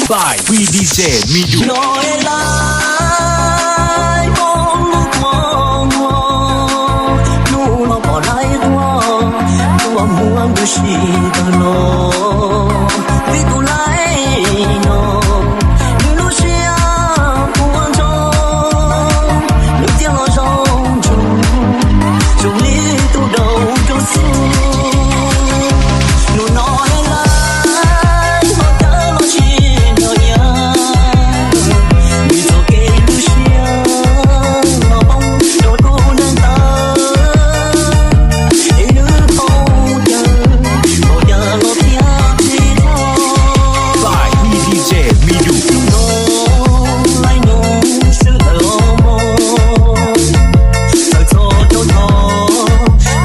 By V D J Midu. Los es lawv muab lub tuaj muag, hnub no pom lawv tuaj, tuaj muab ntu sim tawg los. Vim tus laib no, nws lub siab puas ntsoog, nws thiaj los zoo ntsuag, zoo li tus daus rau xwb. Hnub no es lawv muab cawm los tsis nco iab, vim txoj kev lub siab los poob rau tus neeg tawv, es nws poob cawv, poob cawv los thiaj tsis tau. By V D J Midu. Hnub no laib nug xwb lawm los mog, txawm txog rau tod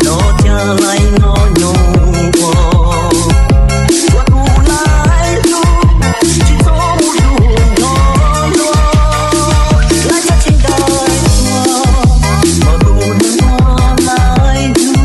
los thiaj laib noj nyoos ua, ua tus laib lug tsis txhob mus zuj nyob luag, laib thiaj tsis ncaim tuag, ua tus neeg ua laib lug.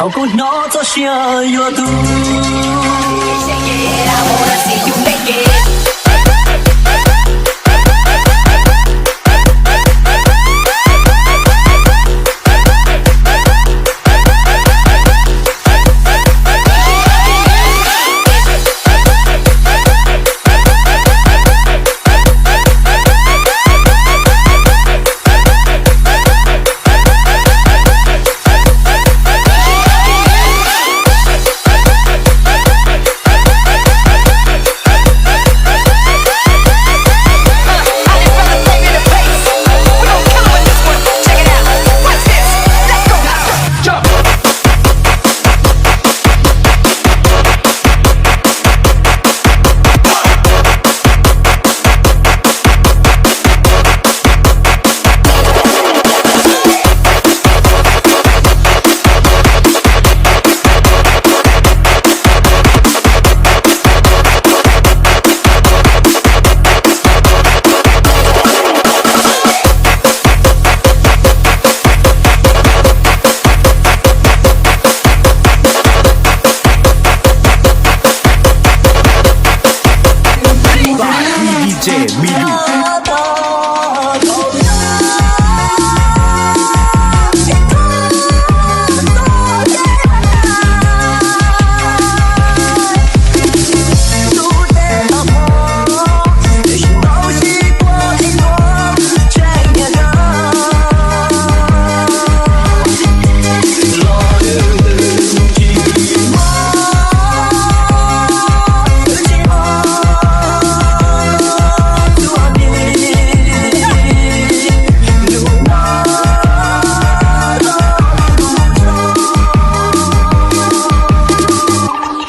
Thaum kuv hnov txoj sia yuav tuag.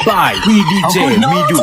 By V D J Midu.